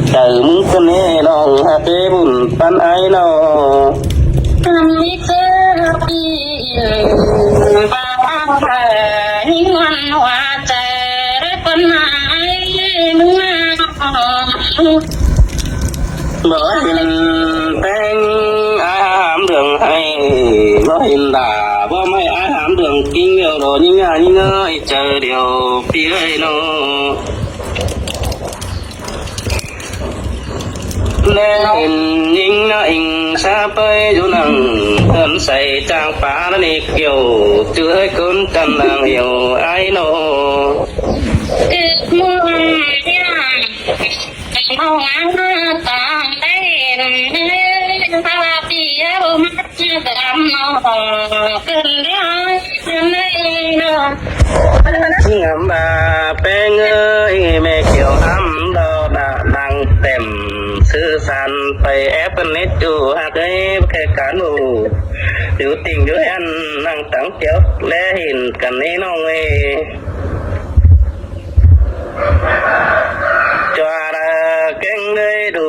ໃຈມຶງກະແນ່ນ້ອງ ຫາກເປັນບຸນປານອ້າຍເນາະ. ບໍ່ເຫັນແປ້ງອ້າຍຫາມເລື່ອງໃຫ້ ບໍ່ເຫັນດາ ບໍ່ໄມ່ອ້າຍຫາມເລື່ອງຈິງ ດຽວລໍຍິງຍາຍິງເອີຍ ໃຈດຽວພີ່ເອີຍເນາະ. ແລເຫັນຍິງນາອິງຊາໄປຢູ່ນັ່ງເຮືອນໃສຈາງປານະນີກຽວ ຈື່ເອີຍຄົນຈັນນາງຫຽວອ້າຍເນາະ. ເກີດມອງຍາມ ເຮົາງາມຕາໄດ້ເຫັນ ພາລາປີຍາບໍ່ມາດຳນ້ອງ ເພິ່ນໄດ້ເພິ່ນໄດ້ເນາະ. ງາມບາແປ້ງເອີຍ ແມ່ຂຽວອຳດອກດາດັງເຕັມ ສື່ສັນໄປແອບກັນເນັດຢູ່ ຫາກເອີຍແຄ່ການຮູ້ ຢູ່ຕິ່ງຢູ່ແຫ່ນນັ່ງຕັງກຽວ ແລເຫັນກັນເນນ້ອງເອີຍ. ຈວາລະແກງເລີຍດູ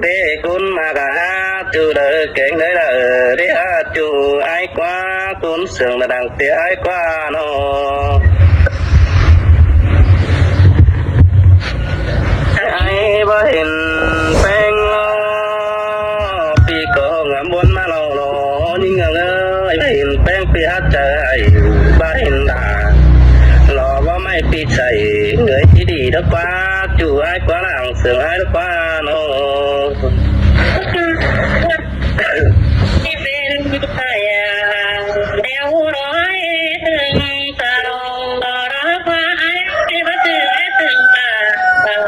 ເດກຸນມາກະຫາຈູເດີແກງເລີຍເດີ ເດຫາຈູອ້າຍກວ່າ ກຸນເສີງລະດັງເຕອ້າຍກວ່າເນາະ. ອ້າຍບໍ່ເຫັນແປ້ງລໍ ປີກໍງາມບົນມາລໍລໍ ຍິງເອີຍ ບໍ່ເຫັນແປ້ງປີຫາໃຈ ບໍ່ເຫັນດາ ລໍບໍ່ໄມ້ປີໃສ ເງີຍທີ່ດີດອກກວ່າ ຈູອ້າຍກວ່າ ລາງເສີງອ້າຍດອກກວ່າເນາະ. ທີ່ເປັນພະຍາແນວຮ້ອຍເຖິງສາວ ກໍຮັກວ່າອ້າຍບໍ່ຖືກເຖິງຕາ ເບິ່ງ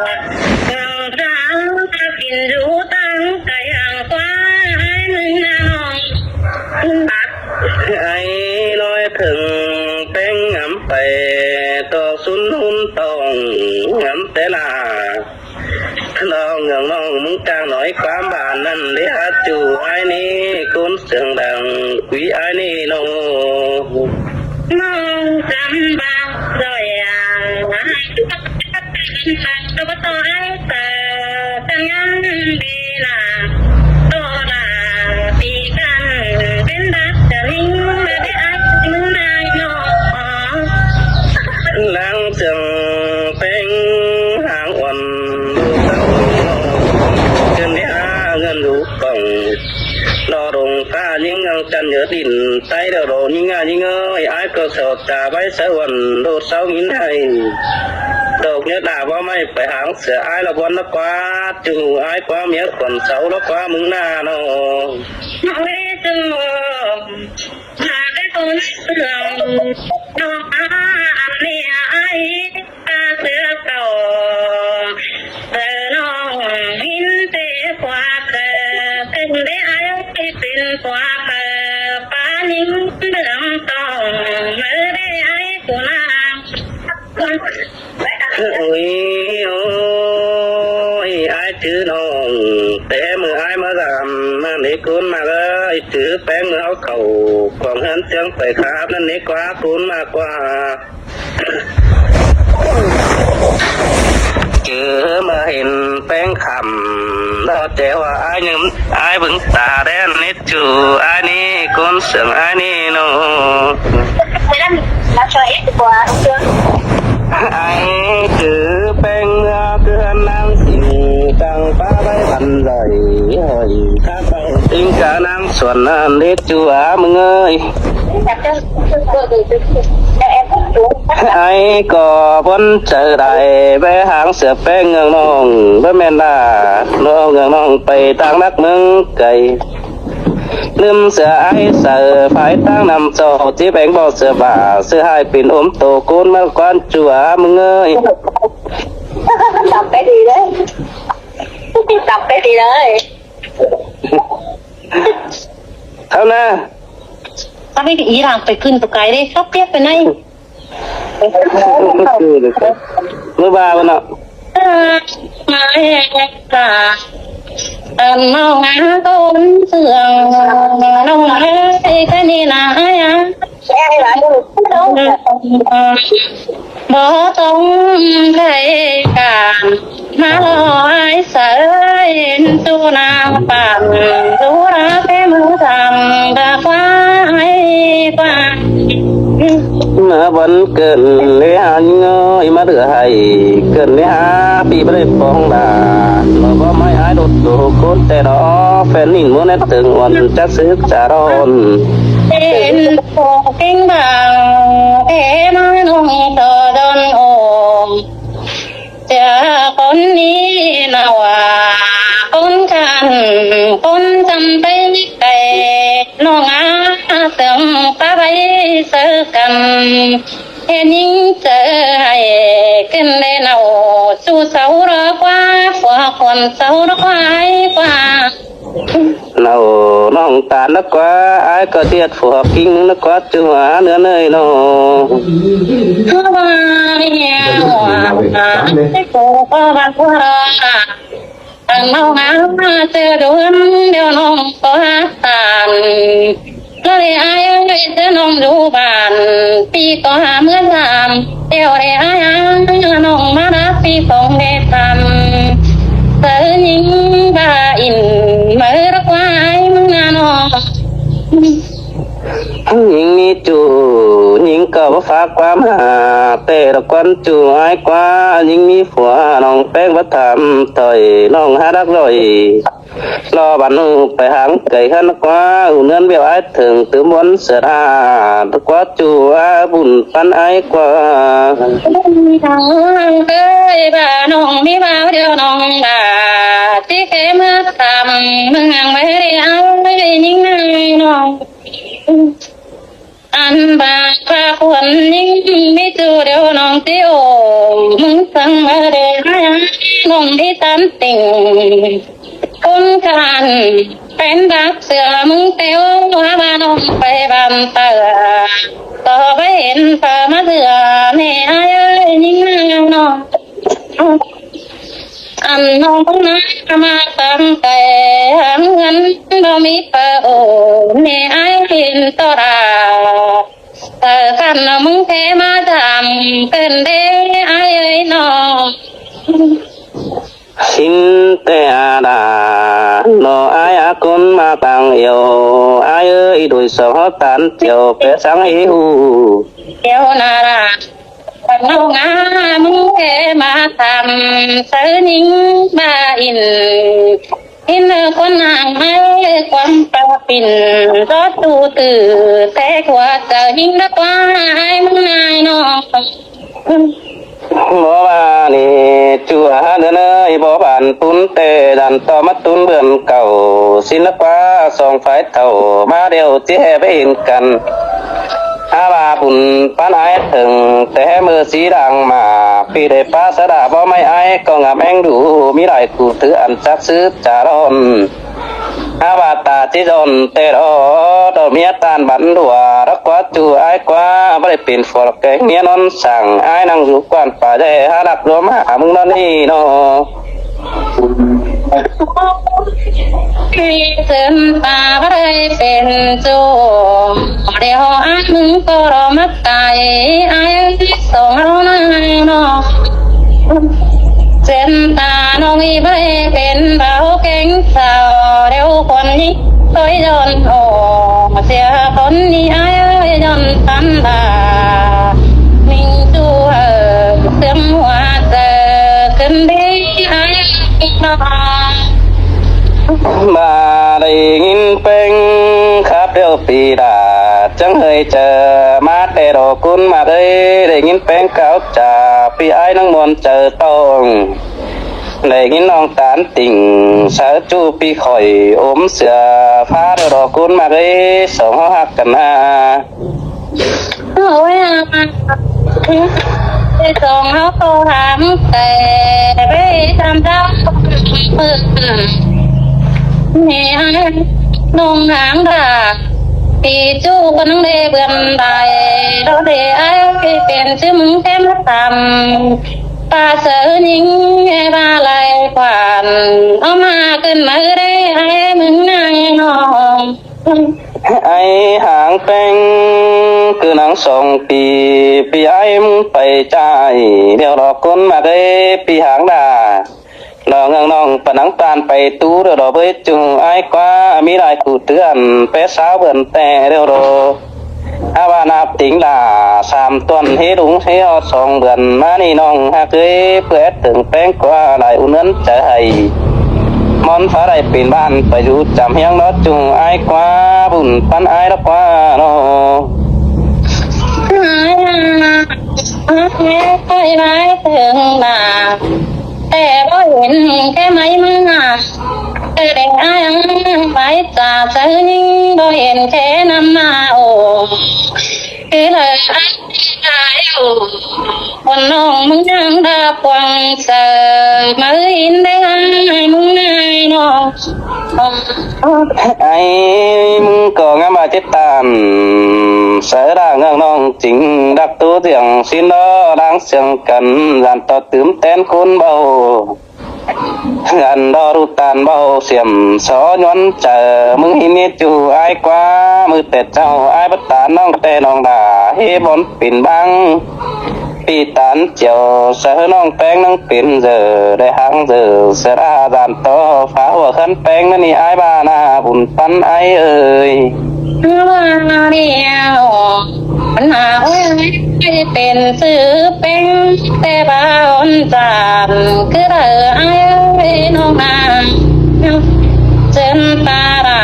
ສາວຫາກິນຢູ່ຕັ້ງກະຢ່າງກວ່າ ອ້າຍມຶງນະນ້ອງ. ອ້າຍນ້ອຍເຖິງແປ້ງງາມໄປ ຕອກຊຸນຮຸນຕອງງາມແຕ່ລາ ນ້ອງເມືອງນ້ອງມຶງກາງໜ້ອຍ ຄວາມບານນັ້ນເດຫາຈູອ້າຍນີ້ ຄົນສຽງດັງກຸຍອ້າຍນີ້ນ້ອງ. ນ້ອງຈຳບາງດອຍອາ ຕົວຕໍ່ອ້າຍເຕີ ສັນຍັງດີນາ ໂຕລາຕີກັນ ເປັນບາດຈະນິງ ເດອ້າຍມຶງນາຍນ້ອງ. ນາງເຊິ່ງ ເປັງຫາງອ່ອນ ເດີນໄປຫາເງິນຢູ່ກອງ ລໍດົງຟ້າຍິງຍັງຈັນເຫຍີດດິນ ໃຕ້ດາວໂດຍິງງາຍິງເອີຍ ອ້າຍກໍເຊົາຕາໄວ້ສະຫວັນ ໂດດເຊົາຍິນໄຫ້ ດອກເຫຍື້ອດໜ້າບໍ່ໄໝ້ໄປຫາງເສືອ ອ້າຍລະບ່ອນລະກວາດ ຈູອ້າຍກວາເມຍຂວັນເຊົາລະກວາມຶງໜ້ານ້ອງ. ເອີຍ ຈູ ມາໄດ້ຄົນເຊື່ອ ນ້ອງອາ ອັນນີ້ອ້າຍກະເຊື່ອເຂົາ ເອີ ນ້ອງຍິນເຕຄວາເຄີ ເປັນໄດ້ອ້າຍເປັນຄວາເຄີ ປາຍິງເລື່ອງຕ້ອງ ເມີໄດ້ອ້າຍກູນາ. ໂອ້ຍ ໂອ້ຍ ອ້າຍຈື່ນ້ອງ ແຕ່ມື້ອ້າຍມາສາມ ມາເນກຸນມາເອີຍ ຈື່ແປ້ງມື້ເຮົາເຂົ້າຂອງເຮືອນເຊືອງໄປຄາບ ນັ້ນເນກວ່າກຸນມາກວ່າ ຈື່ມາເຫັນແປ້ງຄຳ ແລ້ວແຕ່ວ່າອ້າຍຍັງ ອ້າຍເບິ່ງຕາແດ່ເນ ຈູອ້າຍນີ້ ຄົນເສີງອ້າຍນີ້ເນາະ. ອ້າຍຈື່ແປ້ງເມືອເຮືອນນາງສິງ ຕັ້ງປາໄວ້ບັນໄດ ຫ້ອຍຂ້າໄປຕິງການາງສວນນັ້ນເດ ຈູອາມຶງເອີຍ. ອ້າຍກໍບໍ່ໃຈໄດ້ ໄປຫາງເສືອແປ້ງເມືອງນ້ອງ ບໍ່ແມ່ນວ່ານ້ອງເມືອງນ້ອງໄປຕ່າງນັກເມືອງໄກ ລືມເສືອອ້າຍໃສ່ພາຍທາງນຳເຈົ້າ ຈິບແອງບໍ່ເສືອບາ ເສືອຫາຍປິ່ນອົມໂຕໂກນມາກວານຈົວມຶງເອີຍ. ຈັບໄປດີເລີຍ ຈັບໄປດີເລີຍ ເທົ່ານະ ເອົາໄປອີ່ຫຼັງໄປຂຶ້ນຕົວໄກເດ້ ເຂົາປຽກໄປໃນ ມື້ບ່າຍພຸ້ນເນາະ ມາແຮກຕາ ເອີ ມາຫາຄົນເຊື່ອງ ນ້ອງເອີຍ ກະນີ້ນາ ບໍ່ຕ້ອງໃຫ້ການມາລໍ ສາຍເຫັນສູ່ນາງປານ ດູລາແຕ່ມື້ຄ່ຳດາກວ່າໃຫ້ກວ່າ. ເມື່ອວັນເກີດເລຫາຍິງເອີຍ ມາເຫຼືອໃຫ້ເກີດເລຫາ ປີບໍ່ໄດ້ປອງດາ ເມື່ອບໍ່ໄມ້ອ້າຍລົດໂຕໂຄດແຕ່ດອກ ແຟນນິນມົນແນບເຖິງອ່ອນຈັກຊຶກຈາດອນ ເຫັນໂຕເກັ່ງບາງ ແຕ່ມານ້ອງຕໍ່ດອນໂອ ເຈອຄົນນີ້ນະວ່າ ຄົນຄັນ ຄົນຈຳໄປໄກ ນ້ອງອາເຖິງປະໄວ້ເຊີກັນ ເຮັດຍິງເຈີໃຫ້ຂຶ້ນໄດ້ເນົ່າ ສູ່ເຊົາລໍກວ່າ ພວກຄົນເຊົາລໍກວ່າ ໄອ້ກວ່າ. ເນົ່ານ້ອງຕານນະກວ່າ ອ້າຍກໍດຽດພວກກິ່ງນະກວ່າ ຈູຫາເນື້ອເນີຍນ້ອງ ຄືວ່າແລ້ວ ອ້າຍກໍວ່າ ອັນເຮົາຫາເຈີດົນ ດຽວນ້ອງກໍຫາຕານ ກໍເລີຍອ້າຍເອີຍ ເຈີນ້ອງຢູ່ບ້ານ ປີກໍຫາເມືອສາມ ດຽວໄດ້ອ້າຍຫານ້ອງມາລາ ປີສອງໄດ້ສາມ ເຈີຍິງບ້າອິນ ເມີລະກວ່າອ້າຍມຶງນານ້ອງ. ຍິງມີຈູ້ ຍິງກໍບໍ່ຝາກຄວາມຫາ ແຕ່ລະກວັນຈູ້ອ້າຍກວ່າ ຍິງມີຜົວ ນ້ອງແປ້ງບໍ່ຖາມຖອຍ ນ້ອງຫາດັກລອຍ ລໍບັນຮູ້ໄປຫາງໄກຫັ້ນກວ່າ ເຮືອນວຽວອ້າຍເຖິງຕື່ມວັນເສືອດອາດກວ່າ ຈູ້ອາບຸນປັນອ້າຍກວ່າ ເອີຍ ບ້ານ້ອງມີບ່າວດຽວນ້ອງບາດ ທີ່ເຄຍເມືອຕາມ ເມືອງໄວ້ເດ້ອ້າຍຍິງນາຍນ້ອງ. ອັນບາດພາຄວນຍິງມີຈູ້ດຽວນ້ອງຕິໂອ ມຶງສັ່ງມາເດ້ອ້າຍ ນ້ອງທີ່ຕັນຕິ່ງ ຄົນການເປັນດາບເສືອມຶງແຕ່ໂອ ວ່ານ້ອງໄປບ້ານເຕີ ກໍໄປເຫັນເທື່ອມາເທື່ອ ແມ່ອ້າຍເອີຍຍິງນາງນ້ອງ. ອັນນ້ອງນາມາຕັ້ງແຕ່ຫາເງິນບໍ່ມີປາໂອ ແມ່ອ້າຍເຫັນຕໍ່ດາ ເອີ ຄັນນ້ອງມຶງແທ້ມາຖາມເກີນເດ້ອ້າຍເອີຍນ້ອງ. ຊິນແຕ່ອາດາ ໜໍອ້າຍອາກຸນມາກາງອຽວ ອ້າຍເອີຍ ໂດຍສອງເຮົາຕານຈຽວ ແປະສັງເອຫູ ແກ້ວນາລາ ເຂົາງາມແທ້ມາທຳ ເຊີຍິງບາອິນ ອິນຄົນນາງໄມ້ຄວາມປາປິ່ນ ລອດຕູຕື້ແຕ່ກວ່າເຈົ້າຍິງດາກວ່າອ້າຍມຶງນາຍນ້ອງ. ບໍ່ວ່ານີ້ ຈູຫາເດີເນີຍ ບໍ່ບານປຸນແຕ່ດັນຕໍ່ມາຕຸນເບືອນເກົ່າ ຊິນລະກວ່າສອງຝ່າຍເຖົ້າ ມາດຽວຊິແຫ່ໄປເຫັນກັນ ຫາວ່າບຸນປານອ້າຍເຖິງ ແຕ່ເມື່ອສີດາງມາ ປີໄດ້ປາສະດາບໍ່ໄມ້ອ້າຍ ກໍງາມແອງດູ ມີຫຼາຍຄູ່ຖືອັນຈັກສືບຈາດອນ ຫາວ່າຕາຈິດອນແຕ່ດອ ດອກເມຍຕານບັນດັວ ດອກກວ່າຈູອ້າຍກວ່າ ບໍ່ໄດ້ເປັນຜົວແກງເມຍນອນສັງ ອ້າຍນັ່ງຢູ່ກວານປ່າແດ່ ຫາລັກລວມຫາມຶງນອນນີ້ເນາະ. ເຊີນຕາບໍ່ໄດ້ເປັນໂຈ ດຽວອ້າຍມຶງກໍລໍມັກຕາຍ ອ້າຍສອງເຮົານາງເນາະ. ເຊີນຕານ້ອງອີ່ໄບເປັນບ່າວແກງສາວ ດຽວຄວນຍິງ ໂດຍຍ້ອນໂອ ເສຍຄົນນີ້ອ້າຍເອີຍ ຍ້ອນຕັນດາ ມິງຈູເອີ ເຊື່ອມຫົວໃຈຂຶ້ນດີອ້າຍນ້ອງ. ມາໄດ້ຍິນເພງຄາບດຽວປີດາ ຈັ່ງເຮີຍເຈີມາແຕ່ດອກກຸນມາເອີຍ ໄດ້ຍິນເພງກ່າວຈາ ປີອ້າຍນັ່ງມ່ວນໃຈຕ້ອງ ໄດ້ຍິນນ້ອງຕານຕິ່ງ ສາວຈູປີຂ້ອຍ ອົມເສືອຟ້າເດີດອກກຸນມາເອີຍ ສອງເຮົາຮັກກັນນາ. ໂອ້ຍ ສອງເຮົາກໍຖາມແຕ່ໄປຕາມເຈົ້າເປີດ ແມ່ອ້າຍນ້ອງນາງດາ ຕີຈູກໍນັງເດເບືອນໄດ ດອເດອ້າຍເປັນຊື່ມຶງແທ້ມາຕຳ ປາເສີຍິງແມ່ວ່າໄລຂວັນ ເອົາມາຂຶ້ນມາເອີເດອ້າຍມຶງນາຍນ້ອງ. ໄອ້ຫາງແປ້ງຄືນາງສອງປີ ປີອ້າຍມຶງໄປຈ່າຍ ດຽວດອກຄົນມາເອີຍ ປີຫາງດາ ດອກເອື້ອງນ້ອງປະໜັງຕານໄປຕູ້ດຽວດອກເບີຍຈູອ້າຍກວ່າ ມີຫຼາຍຄູ່ເຕືອນແປສາວເບືອນແຕ່ດຽວດອກ ຫາວ່ານັບຕິງຫຼ້າສາມຕອນ ເຮລຸງເຮຮອດສອງເດືອນມານີ້ນ້ອງຮັກເອີຍ ເພື່ອແອດເຖິງແປງກວ່າຫຼາຍອຸ່ນເຮືອນໃຈໃຫ້ ມ່ອນຟ້າໄດ້ເປັນບ້ານໄປຢູ່ຈຳຮຽງເນາະຈູອ້າຍກວ່າ ບຸນປັນອ້າຍດອກກວ່າເນາະ. ອ້າຍ ອ້າຍ ອ້າຍ ອ້າຍ ເຖິງມາ ແຕ່ບໍ່ເຫັນແກ່ໄມ້ມາ ແຕ່ແດ່ອ້າຍໄປຈາກໃສຍິ່ງບໍ່ເຫັນແກ່ນຳມາ ໂອ້ ຄືເລີຍອ້າຍຫຼາຍ ໂອ້ ຄົນນ້ອງມຶງຍັງດາບກວາງເສີ ມາອື່ນໄດ້ອ້າຍມຶງນາຍນ້ອງ. ອ້າຍມຶງກໍງາມອາຈິດຕານ ສາລາເງືອກນ້ອງຈິງ ດັກຕູຈຽງຊິນດໍລາງສຽງກັນ ລານຕໍ່ຕື່ມແຕນຄູນເບົາ ອັນດໍດູຕານເບົາສຽມສໍຍວນໃຈ ມຶງຫິນເນຈູອ້າຍກວ່າ ມືແຕ່ເຈົ້າອ້າຍບັດຕານ້ອງແຕ່ນ້ອງດາ ເຮບອນ ເປັນບາງປີຕານຈຽວ ສະເຫີນ້ອງແປ້ງນັງເປັນເຈີ ໄດ້ຮັກເຈີ ສະລາດານຕໍ່ ຝາຫົວເຮືອນແປ້ງນັ້ນນີ້ ອ້າຍບ້ານາບຸນປັນອ້າຍເອີຍ. ຄືວ່າດຽວ ບັນຫາເອີຍ ເປັນຊື່ແປ້ງ ແຕ່ບ້ານຈານ ຄືໄດ້ອ້າຍເອີຍນ້ອງນາ ເຊີນຕາລາ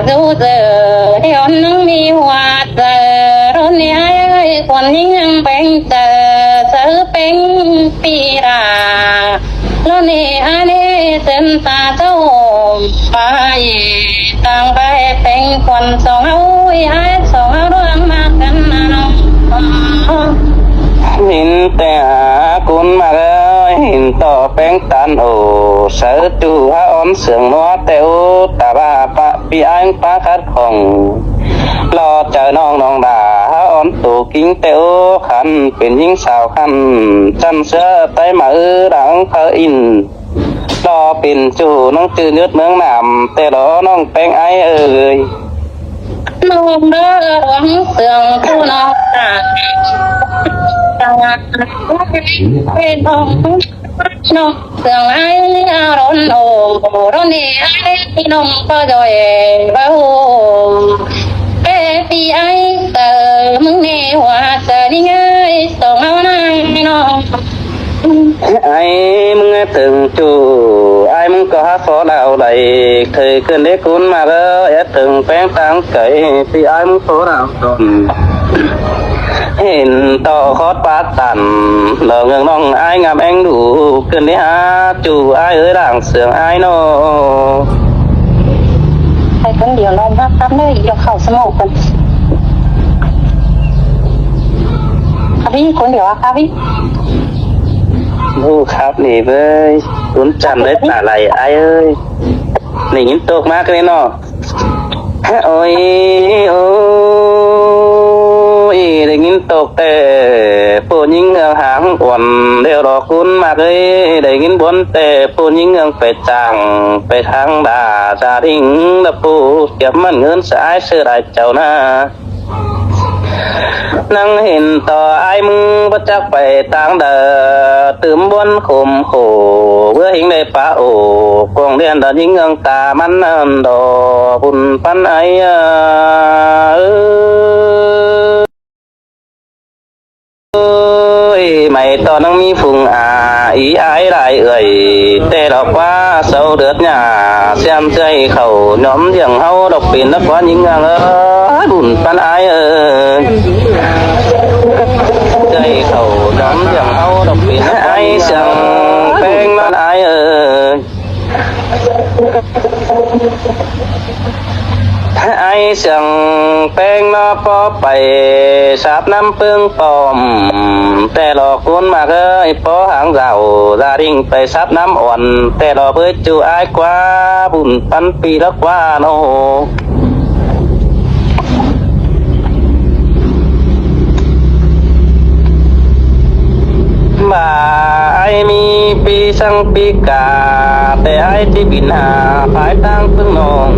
ດູເຈີ ດຽວນັງມີຫົວ ເອີ ໂດນນີ້ອ້າຍເອີຍ ຄົນຍິງຍັງແປງເຈີ ເຈີເປັນປີລາ ໂດນນີ້ອ້າຍເອີຍ ເຊີນຕາເຈົ້າໄປ ຕ່າງໄປແປງຄວັນສອງເຮົາ ອ້າຍສອງເຮົາດວງມາກັນນະນ້ອງ. ເຫັນແຕ່ຫາກຸນມາເອີຍ ເຫັນຕໍ່ແປງຕານໂອ ເຊີນຈູຫາອອນເຊື່ອງນົວແຕ່ໂອ ຕາບ້າປະປີອ້າຍປາຂັດຂ້ອງ ລໍໃຈນ້ອງນ້ອງດາ ຫາອ່ອນໂຕກິງແຕ່ໂອ ຂັນເປັນຍິງສາວຂັນ ຈັນເສືອໄຕມາເອີ ດັງພະອິນ ລໍເປັນຈູນາງຈື່ຍືດເມືອງນ້ຳ ແຕ່ລໍນ້ອງແປ້ງອ້າຍເອີຍ. ນ້ອງເດີ ດວງເຊື່ອງຜູ້ນ້ອງຕາ ເປັນນ້ອງ ນ້ອງເຊື່ອງອ້າຍອາລົນໂອ ໂດນເອອ້າຍນ້ອງກໍຈ່ອຍເບົາ ແປປີອ້າຍເຕີ ມຶງເນຫົວສະນິງເອີຍ ສອງເຮົານາຍນ້ອງ. ອ້າຍມຶງເຖິງຈູ ອ້າຍມຶງກໍຫາຂໍລາວໄດ້ ເຄີຍຂຶ້ນເດກຸນມາເດີ ເອັດເຖິງແປງຕາງໄກ ປີອ້າຍມຶງຂໍລາວ ເຫັນຕໍ່ຄອດປາຕັນ ດອກເງືອກນ້ອງອ້າຍງາມແອງດູ ຂຶ້ນໄດ້ຫາຈູອ້າຍເອີຍ ດາງເຊື່ອງອ້າຍເນາະ. ໄປຄົນດຽວລອງຮັບກັບເດີ ດຽວເຂົ້າສະໝອກກ່ອນ ຄັບພີ່ ຄົນດຽວຄັບພີ່. ໂອ້ ຄັບນີ້ເວີຍ ບຸນຈັນເລີຍ ຕາໄຫຼອ້າຍເອີຍ. ໄດ້ຍິນຕົກມາກເລີຍເນາະ. ໂອ້ຍ ໂອ້ຍ ໄດ້ຍິນຕົກແຕ່ຜູ້ຍິງເຮືອງຫາງອ່ອນ ແລ້ວດອກຄຸນມາກເອີຍ ໄດ້ຍິນບ່ອນແຕ່ຜູ້ຍິງເຮືອງໄປຈ້າງ ໄປທາງດາຈາດິງ ລະຜູ້ກຽບມັນເງິນສາຍເສືອຫຼາຍເຈົ້ານາ. ນັ່ງເຫັນຕໍ່ອ້າຍມຶງບໍ່ຈັກໄປຕາງໃດ ຕື່ມບ່ອນຂົມໂຂ ເພື່ອຫິງໄດ້ປະໂອ ກອງແດນດານຍິງເງືອງຕາມັນນັ້ນດອກ ບຸນປັນອ້າຍເອີຍ. ໄໝ່ຕໍ່ນັ່ງມີຝູງອາ ອີອ້າຍຫຼາຍເອື້ອຍ ແຕ່ດອກວ່າເຊົາເດືອດຫຍ້າ ສຽມໃຈເຂົ້າຍອມລ້ຽງເຮົາດອກ ເປັນນັກຄວານຍິງເງືອງເອີຍ ບຸນປັນອ້າຍເອີຍ. ໃຈເຂົ້າຍອມລ້ຽງເຮົາດອກ ເປັນນັກຄວານຍິງເງືອງເອີຍ ບຸນປັນອ້າຍເອີຍ. ອ້າຍສຽງແປ້ງເນາະ ພໍໄປສາບນ້ຳເພິ່ງປ້ອມ ແຕ່ຫຼອກຄູນມາເອີຍ ພໍຫາງເຈົ້າດາລິງໄປສາບນ້ຳອ່ອນ ແຕ່ຫຼອກເບີຍຈູອ້າຍກວ່າ ບຸນປັນປີລະກວ່າເນາະ. ວ່າອ້າຍມີປີສັງປີກາ ແຕ່ອ້າຍທີ່ບິນຫາພາຍຕ່າງເພິ່ງນ້ອງ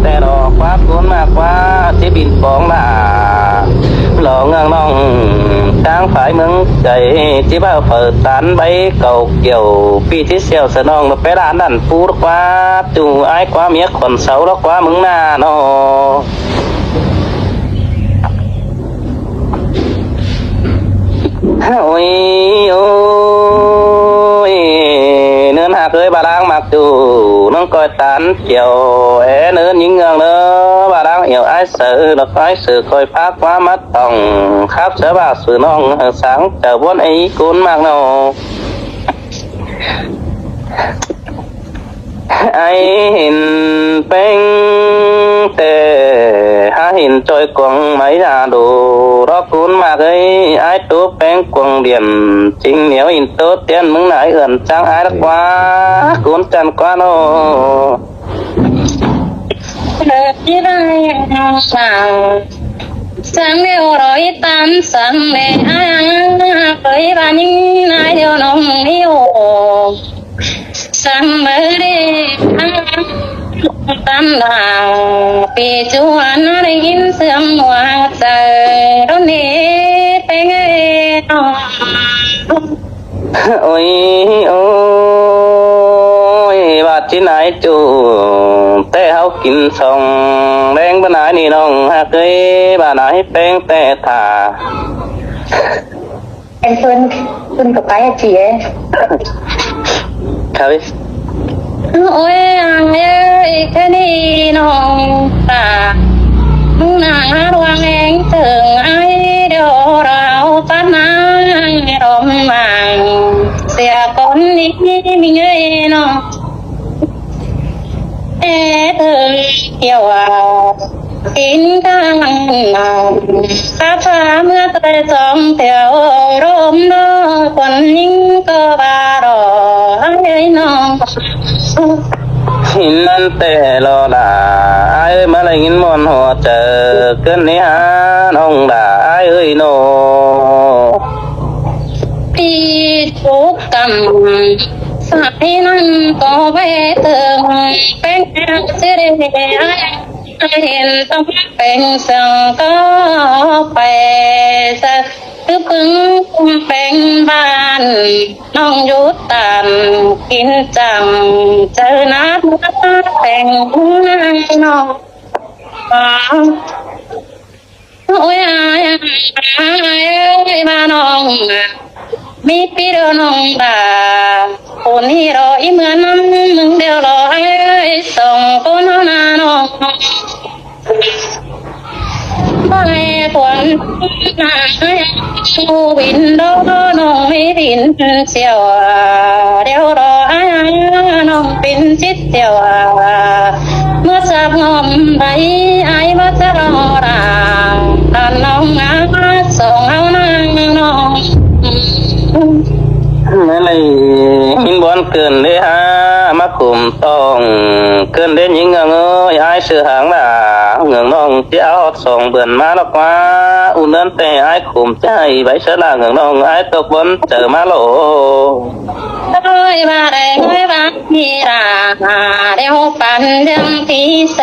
ແຕ່ດອກຄວາມຄູນມາກວ່າທີ່ບິນປອງລາ ລ ຕໍ່ເມືອງນ້ອງ ທາງຝ່າຍເມືອງໄກ ທີ່ວ່າເປີດສານໃບເຂົ້າກ່ຽວ ປີທີ່ຊຽວສະໜອງ ໄປລານນັ້ນປູດກວ່າ ຈູອ້າຍກວ່າເມຍ ຂວັນເສົາລະກວ່າເມືອງໜ້າເນາະ. ໂອ້ຍ ໂອ້ຍ ເນີນຮັກເອີຍ ບ່າວລາງມັກຈູ ນ້ອງກ້ອຍຕານກ່ຽວ ແອເນີນຍິງເງືອງເດີ ບ່າວລາງອຽວອ້າຍເສີ ດອກອ້າຍເສີ ຄ່ອຍພາກວ່າມາຕ້ອງ ຄັບສະບາຍສູ່ນ້ອງ ສາງເຈົ້າບ່ອນໄອ້ກູນມັກເນາະ. ອ້າຍເຫັນແປ້ງແຕ່ ຫາເຫັນຈອຍກວາງໄມ້ຍາໂດ ດອກກູນມາກເອີຍ ອ້າຍໂຕແປ້ງກວາງດຽນ ຈິງໜຽວເຫັນໂຕຕຽນ ເມືອງນາຍເຮືອນຈ້າງ ອ້າຍລະກວ່າ ກູນຈັນກວ່າເນາະ. ເລີຍທີ່ໄດ້ສາງ ສາງແນວລອຍຕາມ ສາງແນວອ້າຍ ເຄີຍວ່າຍິງນາຍດຽວນ້ອງນີ້ໂອ ສັງເມເດ ຕຳລາ ປີຈວນໄດ້ຍິນສຽງຫົວໃຈ ໂດນເນເປເງເນ. ໂອ້ຍ ໂອ້ຍ ບາດຈິນອາຍຈູ ແຕ່ເຮົາກິນສອງແລງ ບາດນາຍນີ້ນ້ອງຮັກເອີຍ ບາດນາຍແປ້ງແຕ່ຖ້າ ເພິ່ນ ເພິ່ນກໍໄປເສຍ. ໂອ້ຍ ອ້າຍເອີຍ ແຄ່ນີ້ນ້ອງຕາ ໜ້າລວງແຮງເຖິງອ້າຍ ດຽວເຮົາປານນາດອມມາ ເສຍຄົນດີມີເງິນເນາະ. ເອເທີຍວາ ກິນກາງນາ ພາພາເມື່ອໄກສອງແຖວ ລົມນອກຄົນຍິງກໍວ່າລໍ ເອີຍນ້ອງ ເຫັນແຕ່ລໍລາ ອ້າຍເອີຍ ມາໄດ້ຍິນມ່ວນຫົວໃຈ ເກີນນີ້ຫານ້ອງດາ ອ້າຍເອີຍນ້ອງ. ປີຈຸກກຳ ສາຍນັ້ນກໍໄປເຖິງ ແປ້ງເສດເຫັນຕ້ອງເປັນເຊິ່ງກໍໄປສະ ຄືປຶງແປ້ງບ້ານ ນ້ອງຢູ່ຕານກິນຈັງ ເຈີນາແປ້ງນາງນ້ອງ. ໂອ້ຍ ອ້າຍ ອ້າຍເອີຍ ວ່ານ້ອງ ມີປີດຽວນ້ອງດາ ຄົນນີ້ລໍອີເມືອນ ມຶງດຽວລໍອ້າຍ ສອງຄົນເຮົານານ້ອງ ໄປຄວນນາ ຜູ້ວິນລໍນ້ອງມີວິນສຽວ ດຽວລໍອ້າຍ ນ້ອງ ເປັນຈິດດຽວ ເມື່ອສາບງອມໃບ ອ້າຍວ່າຈະລໍລາ ຕອນນ້ອງອາສອງເຮົານາງນ້ອງ. ແມ່ນເລີຍ ຍິນບ່ອນເກີນເດ້ຫາ ມາຂຸມຕ້ອງ ເກີນເດ້ຍິງເງືອງເອີຍ ອ້າຍຊື່ຫາງລາ ເງືອງນ້ອງ ຊິເອົາຮອດສອງເດືອນມາດອກວ່າ ອຸ່ນເດີນແຕ່ອ້າຍຂຸມໃຈ ໃບເຊີລາເງືອງນ້ອງ ອ້າຍຕົກບ່ອນເຈີມາໂລ. ເອີຍວ່າໄດ້ເອີຍວ່າມີລາ ດຽວປັນເລື່ອງທີ່ເສ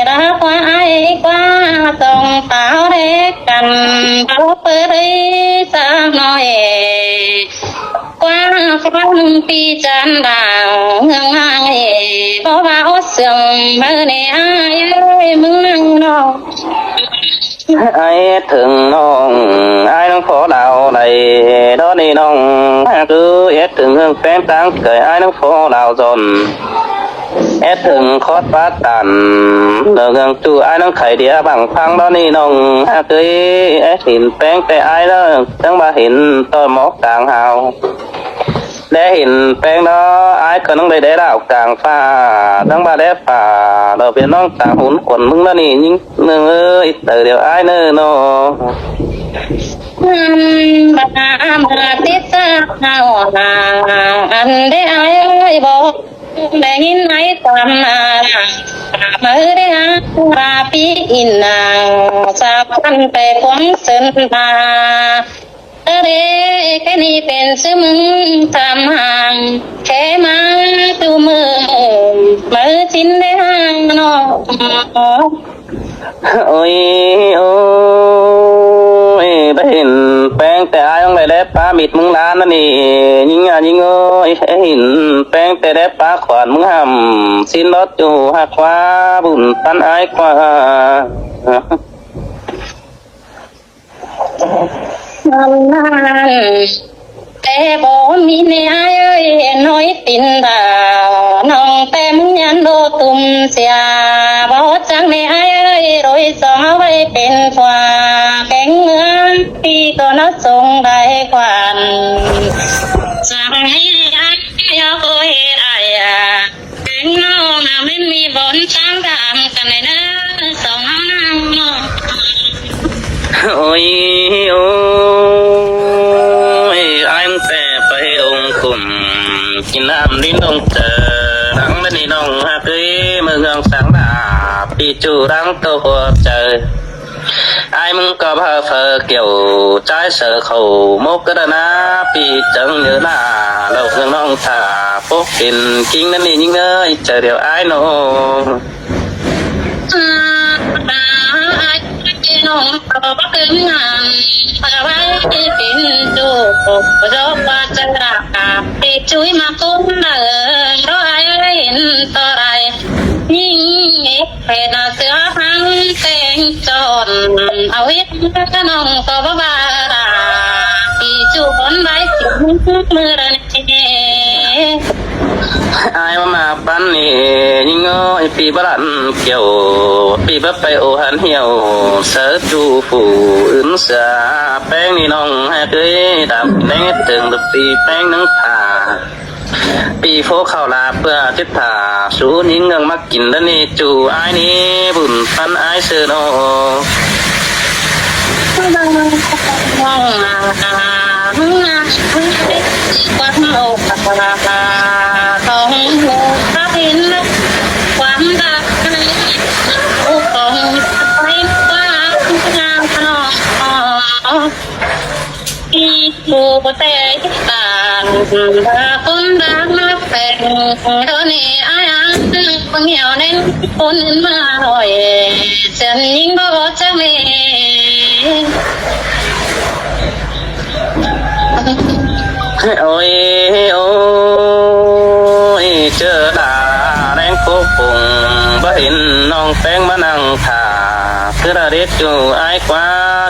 ລາ ຄວາຍຄວ້າ ສອງຕາວແລກກັນ ເອົາເປີດເລີຍສາວນ້ອຍ ກວ່າຄວາມປີຈັນດາວ ເຮືອງອ້າຍ ບໍ່ວ່າອົດເຊື່ອງ ເບິ່ງແນ່ອ້າຍເອີຍ ມຶງນາງນ້ອງ. ອ້າຍເຮັດເຖິງນ້ອງ ອ້າຍນາງພໍ່ລາວໄດ້ ດອນນີ້ນ້ອງຮັກເອີຍ ເຮັດເຖິງເຮືອງແປ້ງຕ່າງໄກ ອ້າຍນາງພໍ່ລາວຈອນ ເຮັດເຖິງຄອດປາຕັນ ເລື່ອງຈູອ້າຍນາງໄຂ່ເດຍບັງພັງ ດອນນີ້ນ້ອງຮັກເອີຍ ເຮັດເຫັນແປ້ງແຕ່ອ້າຍເດີ ຈັ່ງວ່າເຫັນຕໍ່ໝອກກາງຫາວ. ແລເຫັນແປ້ງເນາະ ອ້າຍກໍນ້ອງໄດ້ໄດ້ລາວກາງຟ້າ ທັງບາແລຟ້າ ດອກເປັນນ້ອງຕາຫຸນຂົນມຶງລະນີ້ ຍິງເມືອງເອີຍ ເຕີດຽວອ້າຍເນີເນາະ. ອັນບາມາຕິດຕາເຮົານາ ອັນເດອ້າຍເອີຍ ບໍ່ໄດ້ຍິນໃນຕຳນາ ເມື່ອໄດ້ຫາວ່າປີອິນນາ ສາວພັນໄປຄວງເຊີນມາ ເອີເດ ແຄ່ນີ້ເປັນຊື່ມຶງຕາມຫ່າງ ແຄ່ມາສູ່ມື້ ມື້ຊິນໄດ້ຫ່າງນ້ອງ. ໂອ້ຍ ໂອ້ ໂອ້ຍ ໄດ້ເຫັນແປ້ງແຕ່ອ້າຍນ້ອງໄດ້ແລປາມິດມຶງລ້ານນັ້ນນີ້ ຍິງອາຍິງເອີຍ ເຫັນແປ້ງແຕ່ແລປາຂວານມຶງຫ້ຳ ຊິນລອດຢູ່ຮັກວ່າບຸນປັນອ້າຍກວ່າ. ແຕ່ບໍ່ມີແນ່ອ້າຍເອີຍ ນ້ອຍຕິນດາ ນ້ອງແຕ້ມຍັນໂດຕຸມເສຍ ບໍ່ຈັກແນ່ອ້າຍເອີຍ ໂດຍສອງເອົາໄວ້ເປັນຜົວ ແກງເມືອງ ທີ່ກໍນະຊົງໄດ້ຂວັນ ສັ່ງໃຫ້ອ້າຍເອົາໂອເຮັດອ້າຍ ເປັນນ້ອງນະແມ່ນມີບ່ອນຕັ້ງດານກັນໃນເນີສອງເຮົານາງ. ໂອ້ຍ ໂອ້ຍ ອ້າຍຕັ້ງແຕ່ໄປລົງຂຸມ ກິນນ້ຳດິນລົງເຈີ ຫຼັງແມ່ນນີ້ນ້ອງຮັກເອີຍ ເມືອງສັງດາ ປີຈູລັງໂຕຫົວໃຈ. ອ້າຍມຶງກໍພາເຟີກ່ຽວ ຈ່າຍເສືອເຂົ້າໝົກກະດານາ ປີຈັ່ງເຢີນາ ເລົ່າເລື່ອງນ້ອງຖ້າປົກເປັນກິ່ງນັ້ນນີ້ຍິງເອີຍ ໃຈດຽວອ້າຍນ້ອງ. ອ້າຍນ້ອງກໍບໍ່ເຖິງງານ ພາໄວ້ເປັນຈູ ຈອບວ່າຈະລາປີຈຸຍມາຄົນເດີ ກໍອ້າຍເຫັນຕໍ່ໄດ້ ຍິງເຮັດ ເພດໜ້າເສືອພັງແຕ່ງຈອນ ເອົາເຮັດກະນ້ອງກໍບໍ່ວ່າລາ ທີ່ຈວນໄວ້ຊິມື້ລະເນ. ອ້າຍມາມາປັນນີ້ຍິງເອີຍ ປີບໍ່ລັນກ່ຽວ ປີບໍ່ໄປໂອຫັນຫ່ຽວ ເສີຈູຜູ້ອື່ນເສືອ ແປ້ງນີ້ນ້ອງຮັກເອີຍ ດຳແດງເຖິງດຸດຕີແປ້ງໜຶ່ງຜາ ປີໂຟເຂົ້າລາເພື່ອຈິດຜາ ສູຍິງເງືອງມັກກິນດະນີ້ ຈູອ້າຍນີ້ບຸນປັນອ້າຍເສີນ້ອງ. ຄວາມໂອກາສຂອງພະພິນ ຄວາມດາຂອງໄຟຟ້າງາມຂະໜອງ ທີ່ຜູ້ແຕ່ງຕັ້ງ ບາຄົນດາກມາແຕ່ງ ໂດເນອາຍອັງ ຄົນຫຽວແໜ້ນຄົນມາໜ້ອຍ ເຊັ່ນຍິງບໍ່ຈັກແມ່. ໂອ້ຍ ໂອ້ຍ ເຈີດາແດງໂປກປົງ ບໍ່ເຫັນນ້ອງແປ້ງມານັ່ງຖ້າ ຄືລະເດັດຢູ່ອ້າຍກວ່າ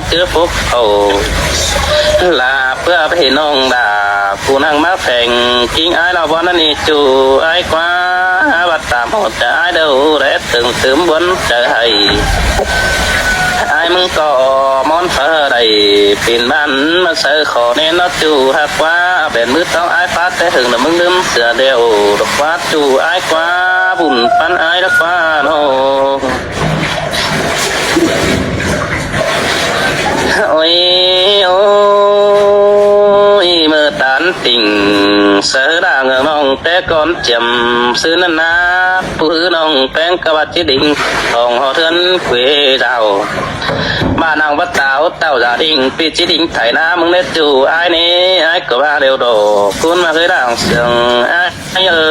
ເຈີປົກເຂົ້າລາ ເພື່ອໄປເຫັນນ້ອງດາ ຜູ້ນັ່ງມາແຝງ ກິ່ງອ້າຍລາວບໍ່ນັ້ນນີ້ ຈູອ້າຍກວ່າ ບັດຕາມຮອດແຕ່ອ້າຍເດີ ແລະເຖິງຕື່ມບ່ອນໃຈໃຫ້ ອ້າຍມຶງກໍມອນຟ້າໄດ້ ເປັນບ້ານມາໃສ່ຂໍແນ່ນອດ ຈູຮັກວ່າ ແບນມືຕ້ອງອ້າຍປາດແຕ່ເຖິງລະມຶງລືມເສືອແລ້ວ ດອກວ່າ ຈູອ້າຍກວ່າ ບຸນປັນອ້າຍດອກວ່ານ້ອງ. ໂອ້ຍ ໂອ້ຍ ເມື່ອຕານຕິ່ງ ເສືອດາເງືອກນ້ອງແຕ່ກ່ອນຈຽມ ຊື່ນັ້ນນາ ຜູ້ຮືນ້ອງແປ້ງກະວ່າຈິດິງ ຂອງຫໍເຮືອນເກວດາວ ບ້ານນາງວັດຕາວ ເຕົ້າຢາດິງ ປີຈິດິງໄຖນາ ມຶງເລັດຢູ່ອ້າຍນີ້ ອ້າຍກໍວ່າແລ້ວດອກ ຄຸນມາເຄີຍດ່າງເສີງ ອ້າຍເອີ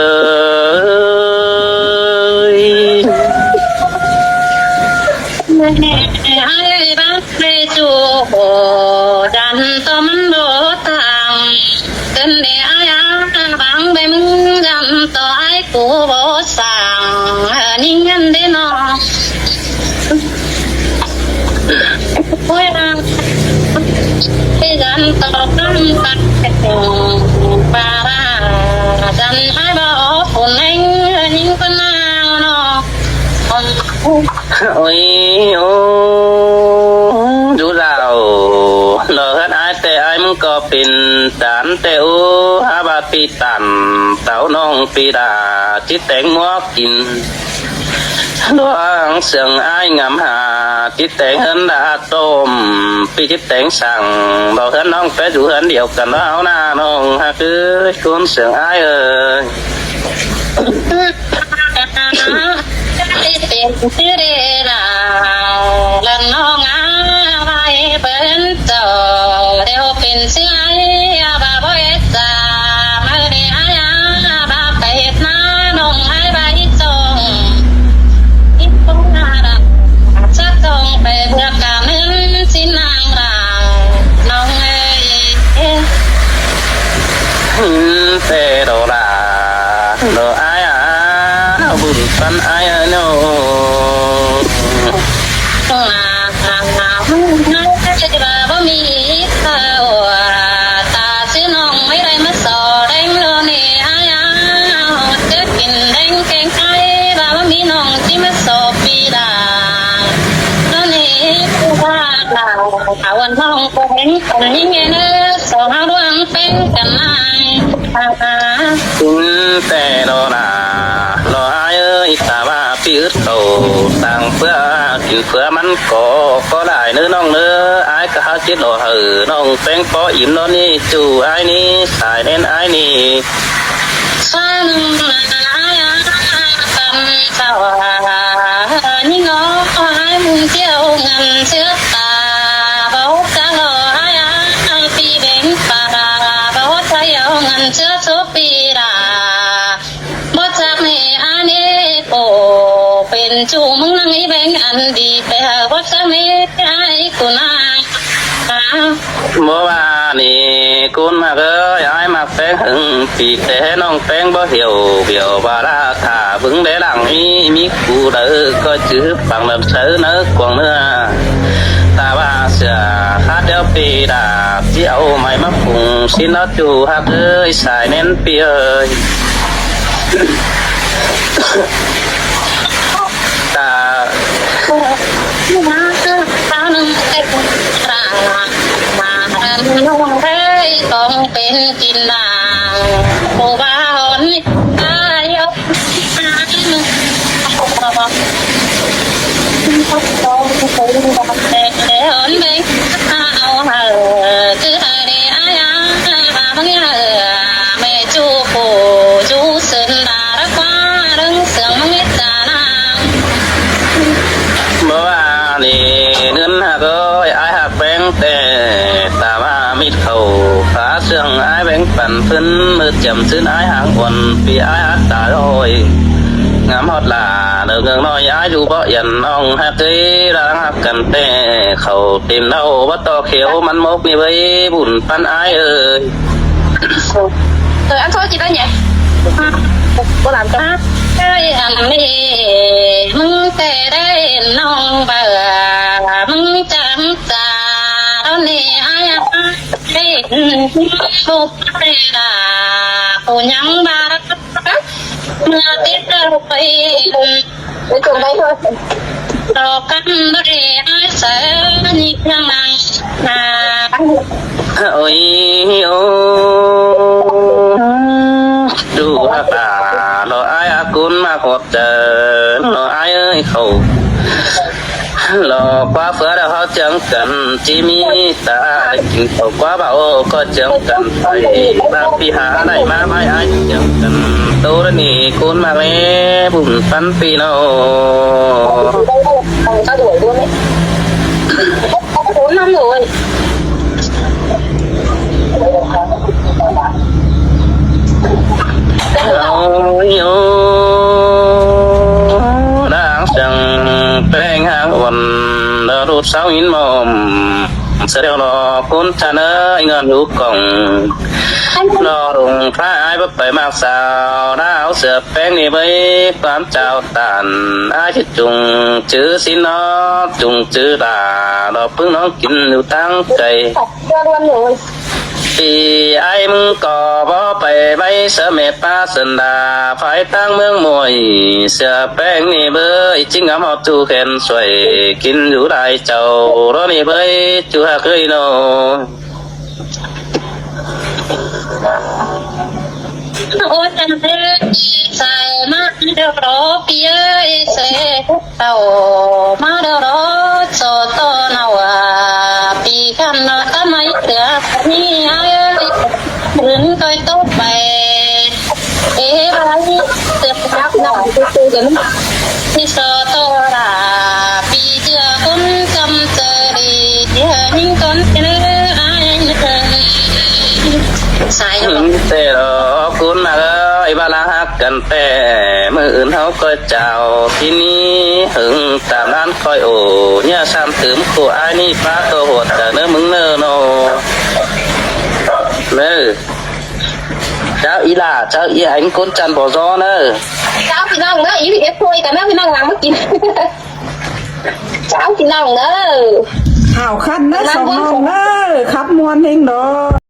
ຍ. ອ້າຍບາງເລຈູ ຈັນຕອມບໍ່ຕ່າງ ເກີນເດອ້າຍອາ ບາງເບມຶງ ຈັນຕໍ່ອ້າຍກູບໍ່ສ້າງ ເອີ ຍິງກັນເດນ້ອງ. ໂອ້ຍ ໄປຈັນຕໍ່ກັນກັນ ປາລາ ຈັນໄປບໍ່ຄົນແຮງ ຍິງຄົນນາວເນາະ. ໂອ້ຍ ໂອ້ ຢູ່ລາວ ລອເຮືອນອ້າຍແຕ່ອ້າຍມຶງກໍເປັນຕານແຕ່ ໂອ້ ຫາວ່າປີຕານ ເຕົ້ານ້ອງປີດາ ຈິດແຕງໝວກກິນ ດວງເຊື່ອງອ້າຍງາມຫາ ຈິດແຕງເຮືອນດາຕົ້ມ ປີຈິດແຕງສັງ ບໍ່ເຮືອນນ້ອງແປະຢູ່ເຮືອນດຽວກັນ ວ່າເອົາໜ້ານ້ອງຮັກເອີຍ ຄົນເຊື່ອງອ້າຍເອີຍ. ເປັນຊື່ເດລາວ ລະນ້ອງອາໄວ້ເບິ່ງ ເຈົ້າດຽວເປັນເຊື້ອ ອາບາບໍ່ເອດສາ ມາເດອາຍອາບາໄປເຮັດນາ ນ້ອງອາຍໄວ້ຈອງ ອີກຄົນໜ້າດຳ ຈະຕ້ອງໄປເບືອກກາເງິນຊິນນາງລາ ປັນອ້າຍເນາະ. ບໍ່ມີເຂົ້າ ຕາຊື່ນ້ອງໄມ່ໄດ້ມາສໍແດງໂລເນ ອາຍ ເກີດກິນແດງແກງໄກ່ ວ່າບໍ່ມີນ້ອງຊິມາສໍປີດາໂລເນ ວ່າ ອາ ວັນນ້ອງກໍເຫັນຄົນຍິງແນ່ເນີ ສອງເຮົາລວມເປັນກັນຫຼາຍ ອາ ກິນແຕ່ລໍນາ ລໍອາຍເອີຍ ຕາວ່າປີອຶດເຂົ້າ ສ້າງເພື່ອກິນເພື່ອມັນກໍ ກໍຫຼາຍເນີນ້ອງເນີ ອາຍກໍຫາຈິດລໍໃຫ້ນ້ອງແປ້ງພໍອີ່ມເນາະນີ້ ຈູອ້າຍນີ້ ສາຍແໜ້ນອ້າຍນີ້. ຂ້າໜຶ່ງນາຍອາຍ ອາຍປັນເຂົ້າ ອາຍຍິງເນາະ ອາຍມຸງຈຽວເງິນເຊືອຕາ ບໍ່ຈັກເນາະ ອາຍ ອາຍປີແບ່ງປາ ບໍ່ຈັກເອົາເງິນເຊືອໂຊປີດາ ບໍ່ຈັກແມ່ອາຍເນໂກ ເປັນຈູ້ມຶງນັ່ງອີແບ່ງອັນດີແປ ບໍ່ຈັກແມ່ອາຍກູນາ. ບໍ່ວ່ານີ້ ກຸນມາກເອີຍ ອ້າຍມັກແປ້ງຫຶງປີແຕ່ ນ້ອງແປ້ງບໍ່ຫຽວ ຫວຽວວ່າລາຖ້າເບິ່ງແລຫຼັງນີ້ ມີຜູ້ໃດກໍຈື່ຟັງນຳໃສເນີກວາງເນື້ອ ຕາວ່າເສືອຂາດແລ້ວປີດາ ຊິເອົາໄມ້ມາປຸງຊິເນາະ ຈູຮັກເອີຍ ສາຍແໜ້ນປີເອີຍ. ຕາ ມາເປັນກິນນາງ ຜູ້ບ່າວນີ້ຕາຍອອກ ແຕ່ແລ້ວແບ່ງເອົາໃຫ້ ຄືໃຫ້ໄດ້ອາຍ ອາຍ ອາຍ ບາງເອີຍ ແມ່ຈູຜູ້ຈູເຊີນດາ ບໍ່ວ່ານີ້ເງິນຫາກເອີຍ ອ້າຍຫາກແປ້ງແຕ່ ຕາມຫາມິດເຂົ້າ ຝາເຊື່ອງອ້າຍແບ່ງປັນເພິ່ນ ມື້ຈຳຊື່ນອ້າຍຫາງອ່ອນ ປີອ້າຍຫາກຕາລອຍ ງາມຮອດຫຼ້າ ເດີເງືອກນ້ອຍ ອ້າຍຢູ່ບໍ່ຢັນ ນ້ອງຫາກເອີຍ ລາງຫາກກັນແຕ່ ເຂົ້າເຕັມເຕົ້າ ບໍ່ຕໍ່ຂຽວມັນມົກນີ້ເວີຍ ບຸນປັນອ້າຍເອີຍ. ເອີ ອັນໂທຈິດໄດ້ແຍະ ບໍ່ຫຼານກໍ ເອີຍ ອັນນີ້ ມຶງແຕ່ໄດ້ນ້ອງເບີ ມຶງຈຳຈາດອນນີ້ ອາຍ ອາຍ ເຫັນຮູບແຕ່ດາ ຜູ້ຍັງບາດ ເມື່ອຕິດເຈົ້າໄປ ໄປສົ່ງໄປເຖາະ ດອກກັນບໍ່ໄດ້ອາໄສນີ້ເຄື່ອງນາງນາ ໂອ້ຍ ໂອ້ ດູຫາກຕາ ລໍອ້າຍອາກຸນມາຮອດເຈີ ລໍອ້າຍເອີຍເຂົ້າ ລໍຄວ້າເຟືອແລ້ວເຮົາເຈີກັນ ຈິມີຕາໄດ້ກິນເຂົ້າ ຄວ້າເບົາກໍເຈີກັນໄປ ບາງປີຫາໄດ້ມາໄມ້ອ້າຍເຈີກັນ ໂຕລະນີ້ຄູນມາແລ້ວ ບຸນປັນປີເນາະ. ເອົາໂຍ ນາງເຊິ່ງແປງຫາງອ່ອນ ລະດູດເຊົາຫີນໝອມ ສະແດວລອຄຸນຈາເນີຍ ເງິນຫູກອງ ລອລົງພາອ້າຍບໍ່ໄປມາກສາວ ນາວເສືອແປງນີ້ເວີຍ ຄວາມຈາວຕານ ອ້າຍຊິຈຸງຈື່ສິນນອ ຈຸງຈື່ດາ ລອປຶ້ງນ້ອງກິນຢູ່ຕັ້ງໃຈ. ປີອ້າຍມຶງກໍບໍ່ໄປໄວ້ ເສືອແມ່ປ້າສັນດາ ພາຍຕັ້ງເມືອງມວຍ ເສືອແປງນີ້ເວີຍ ຈິງງາມຮອບຈູແຂນຊ່ວຍ ກິນຢູ່ຫຼາຍເຈົ້າ ລໍນີ້ເວີຍ ຈູຮັກເອີຍເນາະ. ໂອຈັນເອີຍ ສາຍມາເດີລໍ ປີເອີຍ ເສ ເຕົ້າມາເດີລໍ ໂຊໂຕນາວາ ປີຄັນນາຕະໄມເສືອ ນີ້ເອີຍ ອື່ນຕ່ອຍໂຕໄປ ເອບາຍ ເສືອ ທີ່ສອໂຕລາ ປີເຈືອຄົນກຳເຈີດີ ທີ່ເຮີຍິງກ່ອນເນອ ອາຍເນອ ສາຍ ແຕ່ລະຄຸນນາເອີຍ ບາລາຮັກກັນແຕ່ ມື້ອື່ນເຮົາກໍຈາວ ທີ່ນີ້ເຫິງຕາມນັ້ນຄ່ອຍໂອ ເຍາະຊ້ຳຕື່ມຄູ່ອ້າຍນີ້ ປ້າໂຕໂຫດກະເນີມຶງເນີເນາະ ເນີ. ເຈົ້າອີ່ຫຼ້າ ເຈົ້າອີ່ຫຍັງ ກົນຈັນບໍ່ຊໍເດີ. ເຈົ້າພີ່ນ້ອງເດີ ອີພີເອັສໂພອີກກັນເດີ ພີ່ນ້ອງຫຼັງມາກິນ. ເຈົ້າພີ່ນ້ອງເດີ ຫາວຄັນເດີ ສອງນ້ອງເດີ ຂັບມ່ວນເຮງດອກ.